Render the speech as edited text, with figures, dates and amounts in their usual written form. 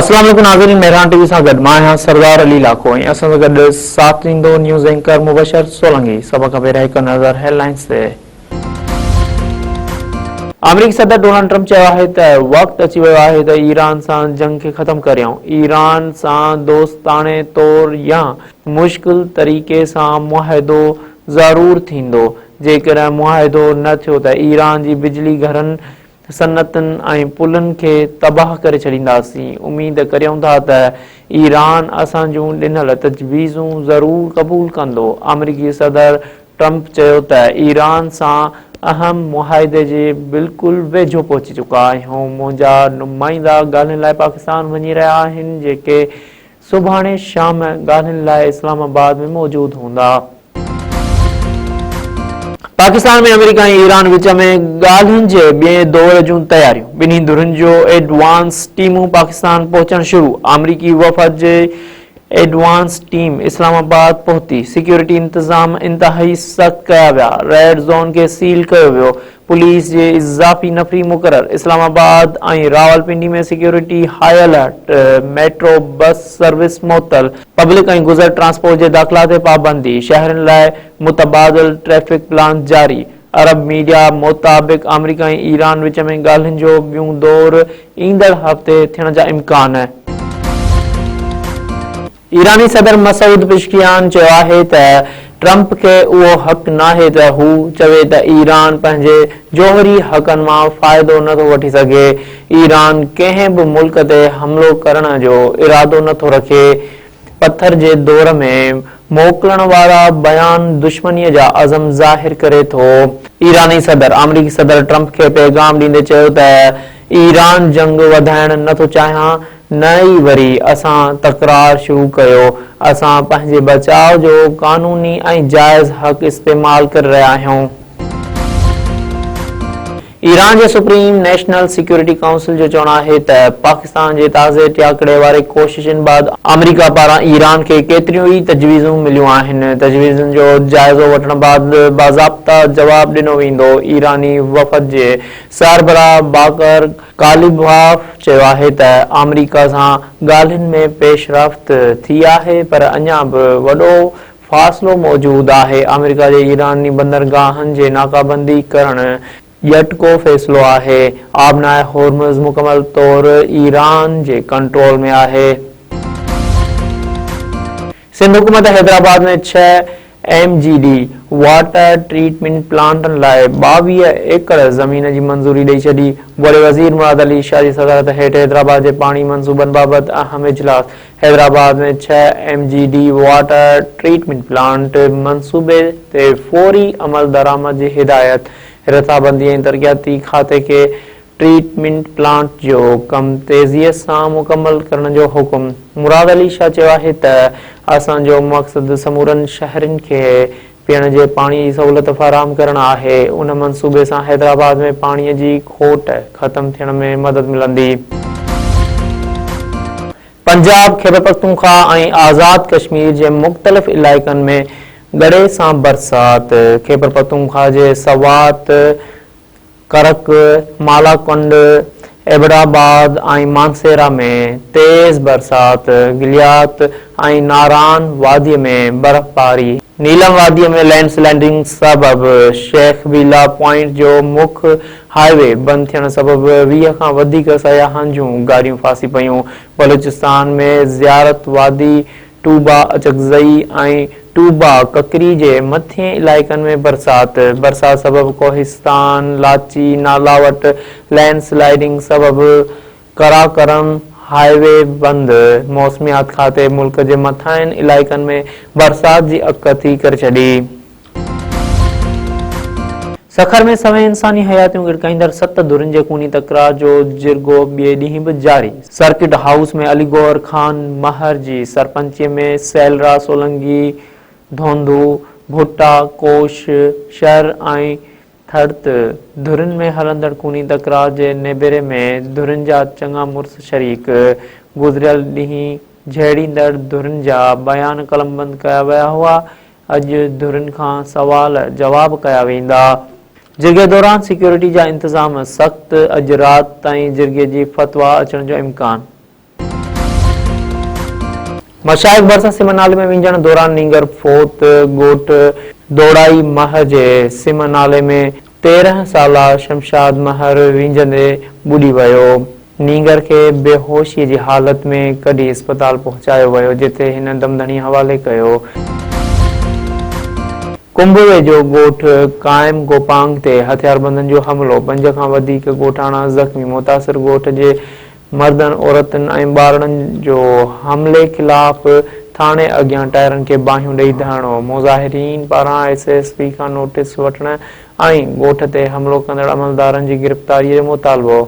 اسلام عليڪم ناظرين مهراڻ ٽي وي سان گڏ مان آهيان سردار علي لاکو ۽ اسان سان گڏ ساٿ ڏيندو نيوز اينڪر مبشر سولنگي. سڀ کان پهريان هڪ نظر هيڊ لائنز تي. آمريڪي صدر ڊونلڊ ٽرمپ چيو آهي ته وقت اچي ويو آهي ته ايران سان جنگ کي ختم ڪريون، ايران سان دوستاڻي طور يا مشڪل طريقي سان معاهدو ضرور ٿيندو، جيڪڏهن معاهدو نه ٿيو ته ايران جي بجلي گهرن، صنعتن ۽ پلن کي تباهه ڪري ڇڏينداسين، اميد ڪريون ٿا ته ايران اسان جون ڏنل تجويزون ضرور قبول ڪندو، آمريڪي صدر ٽرمپ چيو ته ايران سان اهم معاهدي جي بلڪل ويجهو پهچي چڪا آهيون، منهنجا نمائندا ڳالهين لاء پاڪستان وڃي رهيا آهن جيڪي سڀاڻي شام ڳالهين لاء اسلام آباد ۾ موجود هوندا. پاڪستان ۾ آمريڪا ۽ ايران وچ ۾ ڳالهين جي ٻئي دور جون تياريون، ٻنهي ڌرين جو ايڊوانس ٽيمون پاڪستان پهچڻ شروع، آمريڪي وفد جي ايڊوانس ٽيم اسلام آباد پهتي، سيڪيورٽي انتظام انتهائي سخت ڪيا ويا، ريڊ زون کي سيل ڪيو ويو، پوليس جي اضافي نفري مقرر، اسلام آباد ۽ Rawalpindi ۾ security high alert, metro bus service معطل، پبلڪ ۽ گذر ٽرانسپورٽ جي داخلا تي پابندي، شهرين لاء متبادل ٽريفڪ پلان جاري، عرب ميڊيا مطابق آمريڪا ۽ ايران وچ ۾ ڳالهين جو ٻيون دور ايندڙ هفتي ٿيڻ جا امڪان. ايراني صدر مسعود پشڪيان چيو آهي ته ٽرمپ کي اهو حق ناهي ته هو چوي ته ايران پنهنجي جوهري حقن مان فائدو نه ٿو وٺي سگهي، ايران ڪنهن به ملڪ تي حملو ڪرڻ جو ارادو نه ٿو رکي، پٿر جي دور ۾ موڪلڻ وارا بيان دشمنيء جا عزم ظاهر ڪري ٿو. ايراني صدر آمريڪي صدر ٽرمپ کي پيغام ڏيندي چيو ته ايران جنگ وڌائڻ نه ٿو چاهيان نه ئي وري اسان تڪرار شروع ڪيو، اسان پنهنجي بچاء جو قانوني ۽ جائز حق استعمال ڪري رهيا آهيون. ايران جي سپريم نيشنل سيڪيورٽي ڪائونسل جو چوڻ آهي ته پاڪستان جي تازي ٽياڪڙي واري ڪوششن بعد آمريڪا پاران ايران کي ڪيتريون ئي تجويزون مليون آهن، تجويزن جو جائزو وٺڻ بعد باضابطا جواب ڏنو ويندو. ايراني وفد جي سربراهه باقر قاليباف چيو آهي ته آمريڪا سان ڳالهين ۾ پيش رفت ٿي آهي پر اڃا به وڏو فاصلو موجود آهي، آمريڪا جي ايراني بندرگاهن جي ناڪابندي ڪرڻ ڄٽڪو فيصلو آهي، آبنائي هرمز مڪمل طور ايران جي ڪنٽرول ۾ آهي. سنڌ حڪومت حيدرآباد ۾ ڇهه M G D water treatment پلانٽن لاء 22 ايڪڙ زمين جي منظوري ڏئي ڇڏي، وڏي وزير مراد علي شاهه جي صدارت هيٺ حيدرآباد جي پاڻي منصوبن بابت اهم اجلاس، حيدرآباد ۾ ڇهه M G D water treatment plant منصوبي تي فوري عملدرآمد جي هدايت، رٿابندي ۽ ترقياتي کاتي کي ٽريٽمينٽ پلانٽ جو ڪم تيزي سان مڪمل ڪرڻ جو حڪم. مراد علي شاهه چيو آهي ته اسان جو مقصد سمورن شهرين کي پيئڻ جي پاڻي جي سهولت فراهم ڪرڻ آهي، ان منصوبي سان حيدرآباد ۾ پاڻي جي کوٽ ختم ٿيڻ ۾ مدد ملندي. پنجاب، خيبرپختونخواهه ۽ آزاد ڪشمير جي مختلف علائقن ۾ ڳڙي سان برسات، خيبرپختونخواهه جي سوات، ڪرڪ، مالاڪنڊ، ايبٽ آباد ۽ مانسهره ۾ تيز برسات، گليات ۽ ناران وادي ۾ برفباري. نيلم وادي ۾ لينڊ سلائيڊنگ سبب شيخ بيلا پوائنٽ جو مک هاء وي بند ٿيڻ سبب 20 کان وڌيڪ سياحن جون گاڏيون ڦاسي پيون. بلوچستان ۾ زيارت وادي، ٽوبا اچڪزئي ۽ ٽوبا ڪڪري جي مٿين علائقن ۾ برسات، برسات سبب ڪوهستان، لاچي نالا وٽ لينڊ سلائيڊنگ سبب قراقرم هاء وي بند، موسميات کاتي ملڪ جي مٿاهين علائقن ۾ برسات جي اڳڪٿي ڪري ڇڏي. سکر ۾ سوين انساني حياتيون ڳڙڪائيندڙ ست ڌرين جي خوني تڪرار جو جرڳو ٻئي ڏينهن به جاري، سرڪٽ هائوس ۾ علي گوهر خان مهر جي سرپنچي ۾ سيلرا سولنگي، ڌونڌو، ڀٽا، ڪوش، شر ۽ ٿڙت ڌرين ۾ هلندڙ خوني تڪرار جي نبيري ۾ ڌرين جا چڱا مڙس شريڪ، گذريل ڏينهن جهيڙيندڙ ڌرين جا بيان قلمبند ڪيا ويا هئا، اڄ ڌرين کان سوال جواب ڪيا ويندا. جرڳي دوران سيڪيورٽي جا انتظام سخت، اڄ رات تائين جرڳي جي فتويٰ اچڻ جو امڪان. مشائخ ڀرسان سم نالي ۾ وينجهڻ دوران نينگر فوت، ڳوٺ دوڙائي مهه جي سم نالي ۾ 13 سالا شمشاد مهر وينجهندي ٻڏي ويو، نينگر کي بيهوشي جي حالت ۾ ڪڍي اسپتال پهچايو ويو جتي هن دمڌڻي حوالي ڪيو. ڪنب ويجهو ڳوٺ قائم گوپانگ تي هٿياربندن جو حملو، پنج کان وڌيڪ ڳوٺاڻا زخمي، متاثر ڳوٺ جي مردن، عورتن ۽ ٻارڙن جو حملي خلاف ٿاڻي اڳيان ٽائرن کي باهيون ڏئي ڌرڻو، مظاهرين پاران ايس ايس پي کان نوٽيس وٺڻ ۽ ڳوٺ تي حملو ڪندڙ عملدارن جي گرفتاري جو مطالبو.